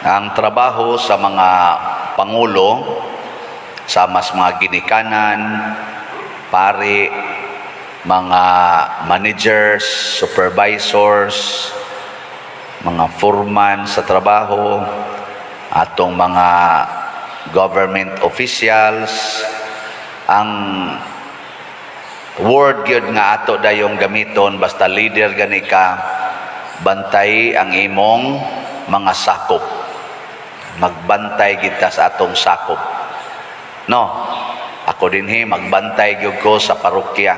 Ang trabaho sa mga pangulo, sa mas mga ginikanan, pari, mga managers, supervisors, mga foreman sa trabaho, atong mga government officials, ang word gyud nga ato dayong gamiton basta leader gani ka, bantay ang imong mga sakop. Magbantay kita sa atong sakop. No, ako dinhi magbantay gyud ko sa parokya,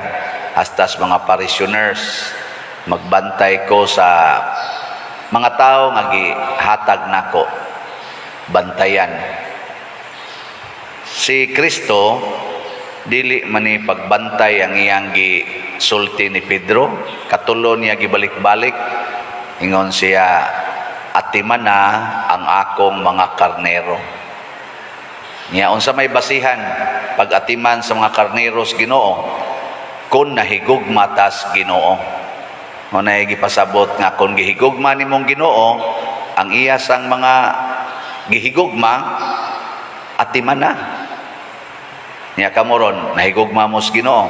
hasta sa mga parishioners, magbantay ko sa mga tao nga gihatag nako bantayan. Si Kristo, dili man ni pagbantay ang iyang gisulti ni Pedro. Katulo niya gibalik-balik. Ingon siya, "Atimana ang akong mga karnero." Niya, unsa may basihan pag-atiman sa mga karneros Ginoo? Kung nahigugma tas Ginoo. Mao na gipasabot nga kung gihigugma nimong Ginoo ang iya sang mga gihigugma, atiman na. Niya, kamo ron, nahigugma mo sa Ginoo?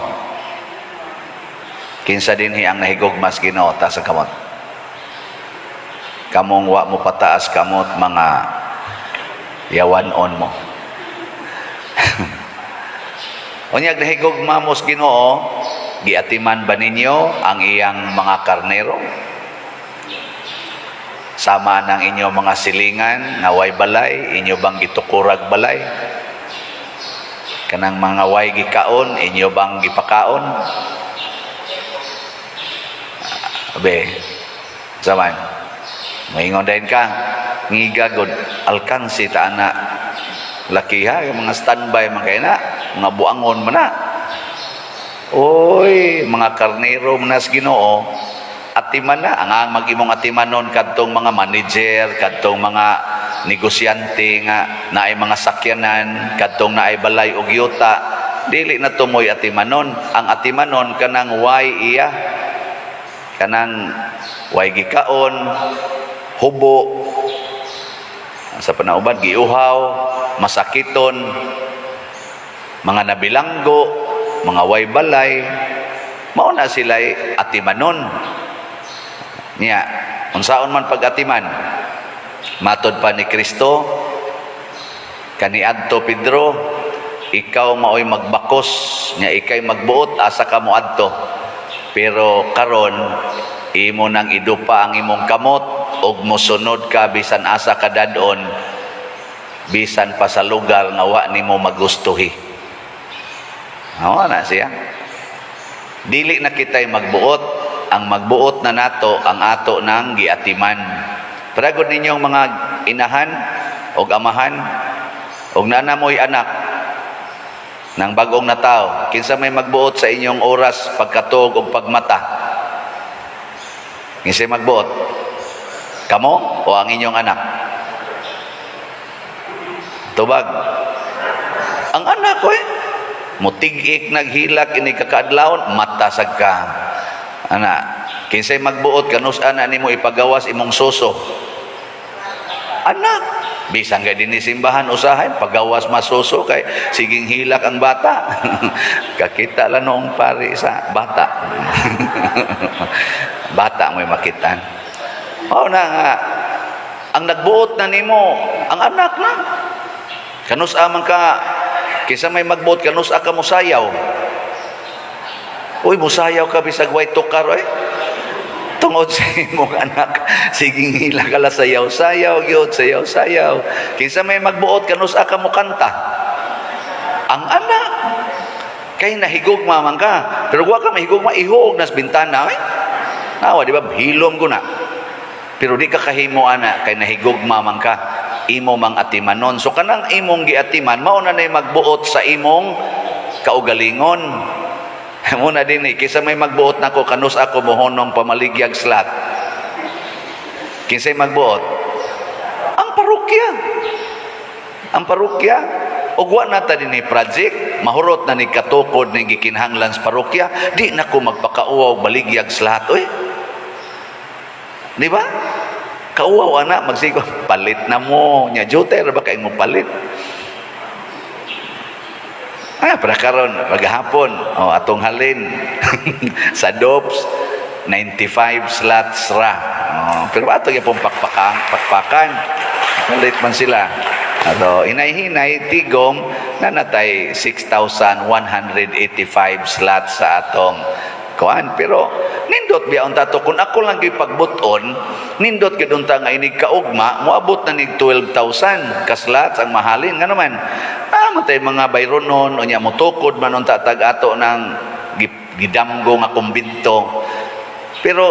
Kinsa dinhi ang nahigugma sa Ginoo? Taas ang kamot. Kamong wa mo pataas kamot, mga yawan-on mo. Unyag nahigugma mo sa Ginoo, giatiman ba ninyo ang iyang mga karnero? Sama ng inyong mga silingan nga way balay, inyo bang gitukurag balay? Kanang mga way gikaon, inyo bang gipakaon? Abe, zaman, maingon din ka, ngiga god, alkansi ta ana, laki ha, yung mga standby man kay na, mga buangon man na. Oy, mga karnero man nas Ginoo, atiman na ang mag-imong atimanon kadtong mga manager, kadtong mga negosyante nga naay mga sakyanan, kadtong naay balay og yuta, dili na tumoy atimanon. Ang atimanon, kanang way iya, kanang way gikaon, hubo sa panauban, giuhaw, masakiton, mga nabilanggo, mga way balay, mao na sila atimanon niya. Unsaon man pag-atiman? Matod pa ni Kristo kaniadto Pedro, "Ikaw maoy magbakos nya, ikay magbuot asa ka moadto, pero karon imo nang idupa ang imong kamot ug mosunod ka bisan asa ka dadon, bisan pa sa lugar nga wa nimo magustuhi." Mao na siya. Dili na kita'y magbuot. Ang magbuot na nato ang ato nang giatiman. Paragod ninyong mga inahan og amahan og nana mo'y anak ng bagong natawo, kinsa may magbuot sa inyong oras pagkatuog og pagmata? Kinsa may magbuot? Kamo o ang inyong anak? Tubag. Ang anak ko eh. Mutig-ik naghilak ini kakaadlawon, matasag ka. Ana, kinsay magbuot kanus-a na nimo ipagawas imong suso? Anak. Bisan kay dinhi simbahan usahay pagawas masuso kay siging hilak ang bata. Kakita lang noong pari sa bata. Bata mo'y makitan. Mao na nga ang nagbuot na nimo ang anak na. Kanus-a man ka, kinsa may magbuot kanus-a ka mosayaw? Uy, musayaw ka bisag way tukar oy. Tungod sa imong anak, siging hila ka la, sayaw-sayaw gyud, sayaw-sayaw. Kinsa may magbuot kanus-a ka mokanta? Ang anak. Kay nahigugma man ka. Pero wa ka mahigugma, ihuog nas bintana eh. Nawa, di ba? Hilom ko na. Pero di ka kahimo ana kay nahigugma man ka, imo mang atimanon. So kanang imong giatiman, mao na nay magbuot sa imong kaugalingon. Muna din eh, kinsa may magbuot nako kanus ako mohonong pamaligyag slot? Kinsay magbuot? Ang parokya. Ang parokya. Ug wa na ta dinhi project, mahurot na ni katukod ni gikinahanglan sa parokya, di na ko magpakauwaw baligyag slot oy. Di ba? Kauwaw ana, magsigo, palit na mo. Nya jutay ra ba kay mo palit? Ah, para karon maghapon, oh, atong halin sa DOPS 95 slots ra. Oh, pero ato gyapon pakpakan, pakpakan. Palit man sila. Ato hinay-hinay tigom na natay 6,185 slots sa atong kuan, pero nindot biya unta to. Kung ako lang gyud pagbuton, nindot gyud unta nga inig kaugma moabot na nig 12,000 ka slots ang mahalin. Nga naman matay mga bayronon, unya motukod man unta tag ato ng gidamgo nga kumbinto. Pero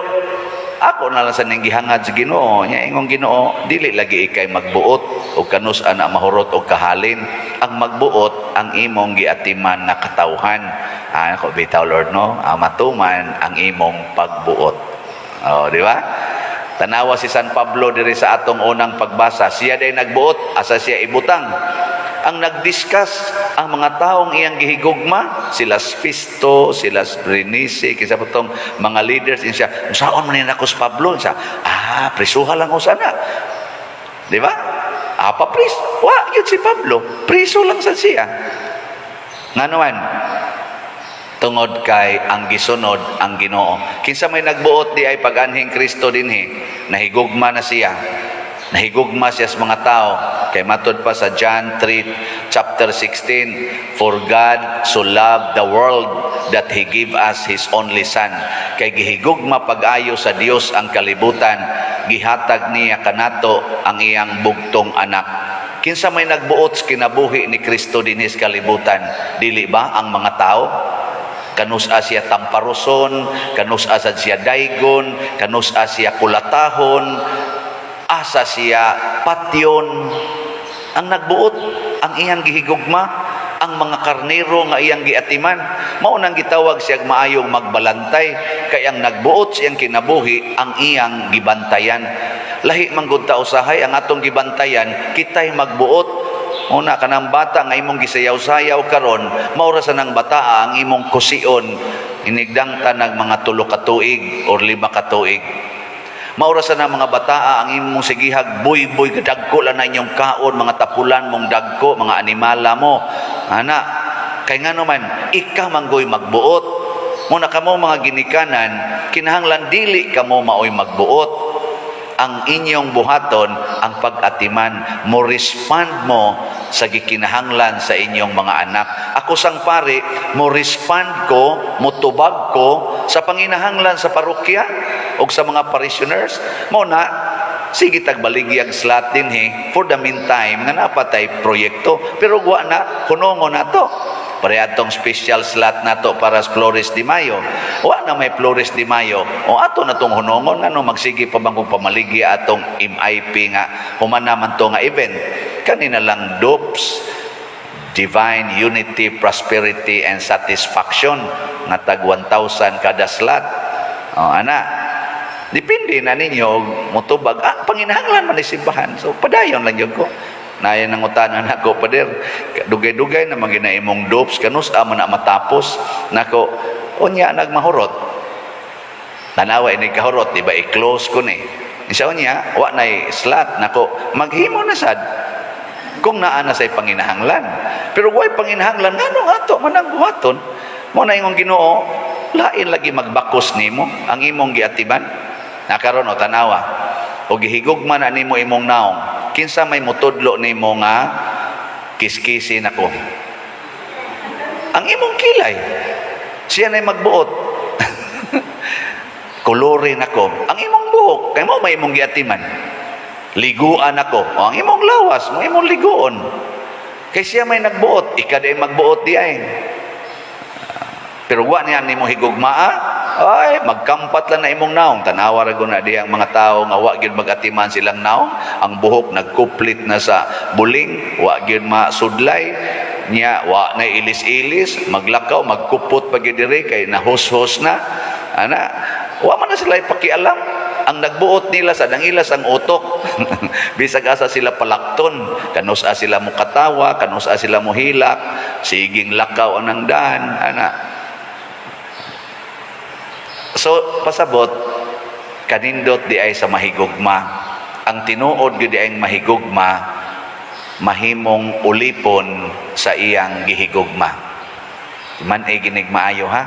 ako na lang sa ning gihangad sa Ginoo nya. Ingong Ginoo, dili lagi ikay magbuot og kanus ana mahurot og kahalin. Ang magbuot ang imong giatiman nga katawhan. Ah, ako bitaw, Lord, no? Ah, matuman ang imong pagbuot. Oh, di ba? Tanawa si San Pablo diri sa atong unang pagbasa. Siya day nagbuot. Asa siya ibutang? Ang nagdiscuss ang mga taong iyang gihigugma, sila Fisto, sila Berenice, kinsa pa tong mga leaders siya. Unsaon man ni nako si Pablo? Siya, ah, prisuha lang usana. Di ba? Ah, pa-pris. Wa yun si Pablo. Priso lang sa siya. Ngano man? Tungod kay ang gisunod ang Ginoo. Kinsa may nagbuot di ay pag-anhing Kristo dinhi, nahigugma na siya. Nahigugma siya sa mga tao. Kay matod pa sa John 3 chapter 16, "For God so loved the world that He gave us His only Son." Kay gihigugma pag-ayo sa Dios ang kalibutan, gihatag niya kanato ang iyang bugtong anak. Kinsa may nagbuot sa kinabuhi ni Kristo dinhi sa kalibutan? Dili ba ang mga tao? Kanus-a siya tamparuson, kanus-a sad siya daygon, kanus-a siya kulatahon, asa siya patyon. Ang nagbuot, ang iyang gihigugma, ang mga karnero nga iyang giatiman. Mao nang gitawag siya maayong magbalantay, kay ang nagbuot siyang kinabuhi, ang iyang gibantayan. Lahi man gud ta usahay ang atong gibantayan, kitay magbuot. Una kanang bata nga imong gisayaw-sayaw karon, mao ra sa nang bataa ang imong kusion inigdangta nag mga 3 ka tuig or 5 ka tuig. Mao ra sa nang mga bataa ang imong sigihag buy-buy, kadagko lang na inyong kaon, mga tapulan mong dagko, mga animala mo. Ana, kay ngano man, ikaw manggoy magbuot. Muna kamo mga ginikanan, kinahanglan dili kamo maoy magbuot. Ang inyong buhaton ang pag-atiman mo, respond mo sa gikinahanglan sa inyong mga anak. Ako sang pare, mo respond ko, motubag ko sa panginahanglan sa parokya o sa mga parishioners. Mo na sige tag baligyag slot dinhi for the meantime nga napatay proyekto, pero wa na hunongo na to. Pare atong special slot nato para sa Flores de Mayo. Wa na may Flores de Mayo. O ato na tong hunongon, ngano magsige pa bang kung pamaligya atong MIP nga human naman to nga event. Kanina lang DOPS, Divine Unity, Prosperity and Satisfaction, nga tag 1,000 kada slot. O ana, depende na ninyo og motubag. Ah, panginahanglan man ni simbahan. So padayon lang gyud ko. Naya nangutana nako, "Pader, dugay-dugay na man gina imong DOPS, kanus man na matapos?" Nako, unya nagmahurot. Tanawa ini kahurot, di ba i-close ko ni. Isa unya, wa nay slot nako, maghimo na sad kung naa na say panginahanglan. Pero way panginahanglan, ngano ato man ang buhaton? Mo na ingong Ginoo, lain lagi magbakos nimo ang imong giatiman. Nakaron o tanawa. O gihigugma na nimo imong naong. Kinsa may mutudlo nimo nga kiskisin ako? Ang imong kilay. Siya na'y magbuot. Kolorin ako. Ang imong buhok, kay mo may imong giatiman. Liguan ako. O ang imong lawas, mo imong liguon. Kay siya may nagbuot, ika di magbuot di ay. Pero wa niya nimo higugmaa, ay magkampat lang na imong naong. Tanawa ra na di ang mga tao nga wa gyud magatiman silang naong, ang buhok nagkuplit na sa buling, wa gyud masudlay niya, wa na ilis-ilis, maglakaw, magkupot pa gyud diri kay nahushos na. Ana, wa man na sila ipakialam. Ang nagbuot nila sa dangilas ang utok. Bisag asa sila palakton, kanus-a sila mo katawa, kanus-a sila mo hilak, siging lakaw ang daan, ana. So, pasabot, Kanindot diay sa mahigugma. Ang tinuod gyud diay mahigugma, mahimong ulipon sa iyang gihigugma. Man ay ginig maayo ha.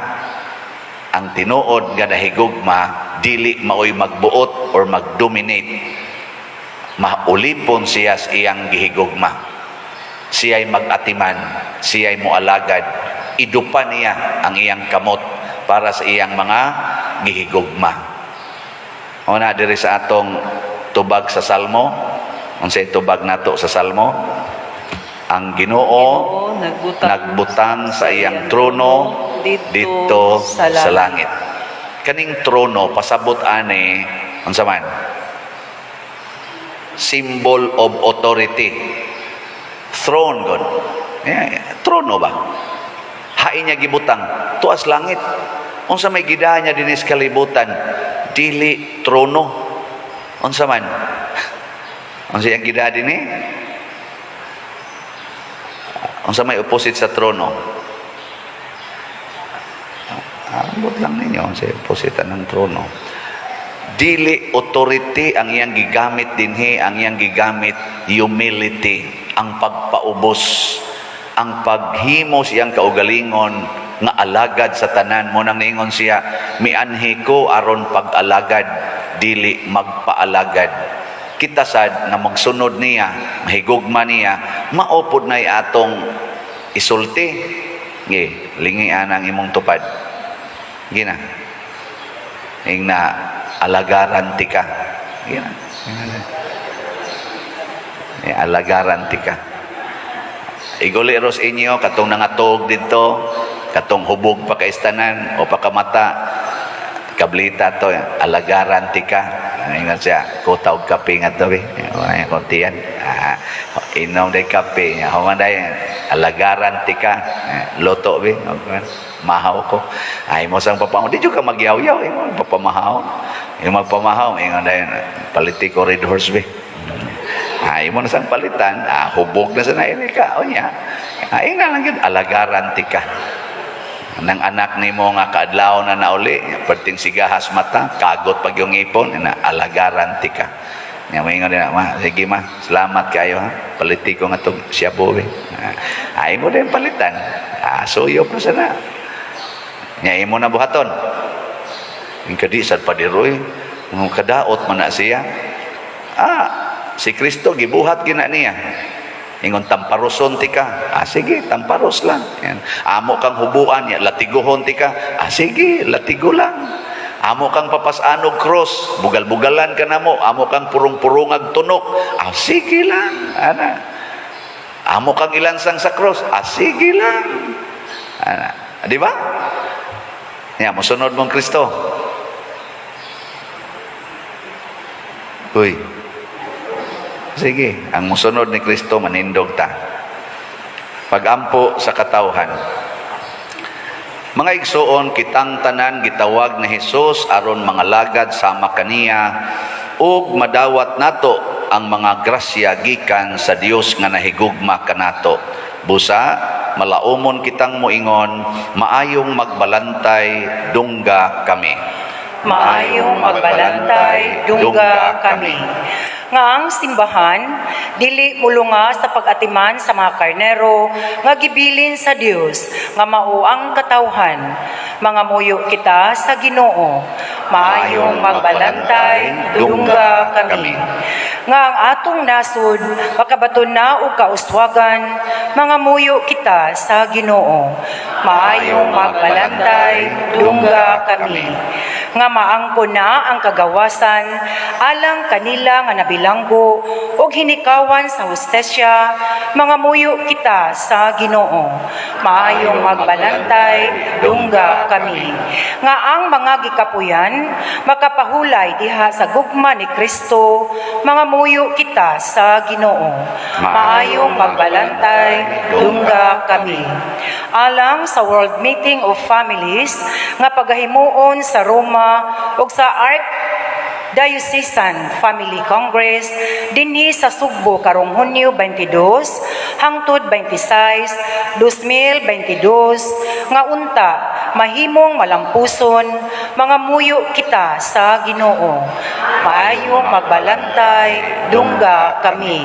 Ang tinuod nga nahigugma, dili maoy magbuot or magdominate. Maulipon siya sa iyang gihigugma. Siya'y mag-atiman, siya'y mualagad. Idupa niya ang iyang kamot para sa iyang mga gihigugma. O na diri sa atong tubag sa Salmo, unsay tubag nato sa Salmo? Ang Ginoo nagbutang, nagbutang sa iyang trono dito sa langit. Kaning trono pasabot ani unsa man? Symbol of authority. Throne god. Yeah, trono ba? Hain niya gibutang tuas langit. Unsa may gidahan niya dinis kalibutan? Dili trono. Unsa man? Unsa iyang gidahan dinhi? Unsa may opposite sa trono? Ambot lang ninyo unsa opposite ng trono. Dili authority ang iyang gigamit dinhi, ang iyang gigamit humility, ang pagpaubos, ang paghimo sa iyang kaugalingon nga alagad sa tanan. Mao nang niingon siya, "Mianhi ko aron pag-alagad, dili magpaalagad." Kita sad nga magsunod niya, mahigugma niya, mao pod na atong isulti. Ge, lingian ang imong tupad. Gina. Ingna alagaran tika. Gina. Eh, alagaran tika. Iguli ros inyo katong nangatog didto, katong hubog pa kaistanan o pakamata, kablita to, alagaran tika. Ingon siya, kuta og kape nga to, eh. Wala konti yan. Ah, inom day kape. Human day, alagaran tika. Eh, luto, be. Mahaw ko. Ay mo sang papango. Di ka magyaw-yaw. Eh, papamahaw. Yung magpamahaw, ingon day, paliti ko Red Horse, be. Ay mo na sang palitan, ah, hubog na sa nairi ka. O niya. Ay na lang yun, alagaran tika. Nang anak nimo nga kaadlaw na nauli, perting sigahas mata, kagot pag yung ipon, na alagaran tika. Nya moingon din, "Ma, sige ma, salamat kayo ha. Paliti ko nga tong siya po." Ah, ay mo din palitan. Ah, suyo pa sana. Nya imo na buhaton. Yung kadi sad padiroy, mga kadaot man na siya. Ah, si Kristo gibuhat gina niya. Ingon tamparoson tika. Ah, sige, tamparos lang. Yan. Amo kang hubuan ya, latiguhon tika. Ah, sige, latigo lang. Amo kang papasanog cross, bugal-bugalan ka namo. Amo kang purong-purongag tunok. Ah, sige lang. Ana. Amo kang ilansang sa cross. Ah, sige lang. Ana. Di ba? Ya, mosunod mong Kristo. Uy. Sige, ang musunod ni Kristo manindog ta. Pagampo sa katawhan. Mga igsuon, kitang tanan gitawag ni Hesus aron mga lagad sama kaniya ug madawat nato ang mga grasya gikan sa Dios nga nahigugma kanato. Busa malaumon kitang moingon, maayong magbalantay, dungga kami. Maayong magbalantay, dungga kami. Nga ang simbahan, dili mulunga sa pag-atiman sa mga karnero, nga gibilin sa Dios, nga mao ang katawhan. Mga muyo kita sa Ginoo. Maayong magbalantay, dungga kami. Nga ang atong nasud, makabaton na og kauswagan, mga muyo kita sa Ginoo. Maayong magbalantay, dungga kami. Nga maangko na ang kagawasan alang kanila nga nabilanggo ug hinikawan sa hustesya, mga muyo kita sa Ginoo. Maayong magbalantay, dungga kami. Nga ang mga gikapuyan makapahulay diha sa gugma ni Kristo, mga muyo kita sa Ginoo. Maayong magbalantay, dungga kami. Alang sa World Meeting of Families nga pagahimuon sa Roma ug sa Archdiocesan Family Congress dinhi sa Sugbo karong Hunyo 22 hangtod 26, 2022, nga unta mahimong malampuson, mangamuyo kita sa Ginoo. Maayong magbalantay, dungga kami.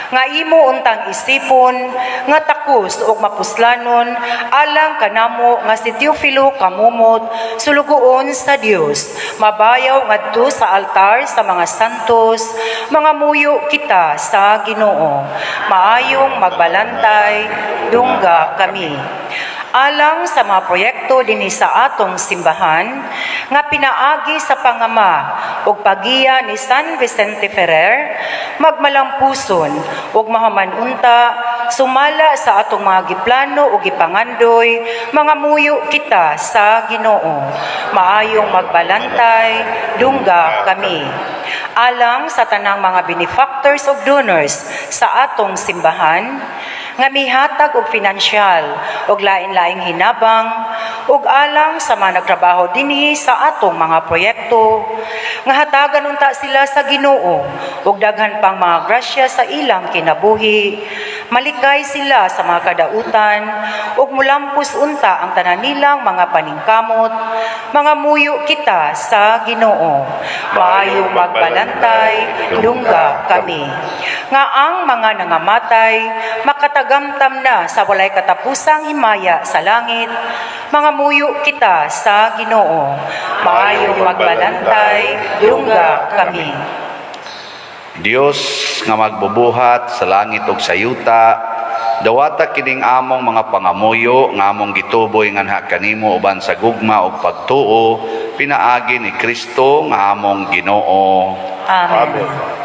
Nga imo untang isipon nga takos ug mapuslanon alang kanamo nga si Teofilo Camomot, sulugoon sa Dios, mabayaw ngadto sa altar sa mga santos, mangamuyo kita sa Ginoo. Maayong magbalantay, dungga kami. Alang sa mga proyekto dinhi sa atong simbahan nga pinaagi sa pangama ug pagiya ni San Vicente Ferrer, magmalampuson ug mahuman unta sumala sa atong mga giplano ug gipangandoy, mangamuyo kita sa Ginoo. Maayong magbalantay, dungga kami. Alang sa tanang mga benefactors ug donors sa atong simbahan nga mihatag og finansyal ug lain-laing hinabang, ug alang sa mga nagtrabaho dinhi sa atong mga proyekto, nga hatagan unta sila sa Ginoo ug daghan pang mga grasya sa ilang kinabuhi, malikay sila sa mga kadautan ug mulampos unta ang tanan nilang mga paningkamot, mangamuyo kita sa Ginoo. Maayong magbalantay, dungga kami. Nga ang mga nangamatay makatagamtam na sa walay katapusang himaya sa langit, mangamuyo kita sa Ginoo. Maayong magbalantay, dungga kami. Dios nga magbubuhat sa langit ug sa yuta, dawata kining among mga pangamuyo nga among gituboy nganha kanimo uban sa gugma ug pagtuo pinaagi ni Kristo nga among Ginoo. Amen.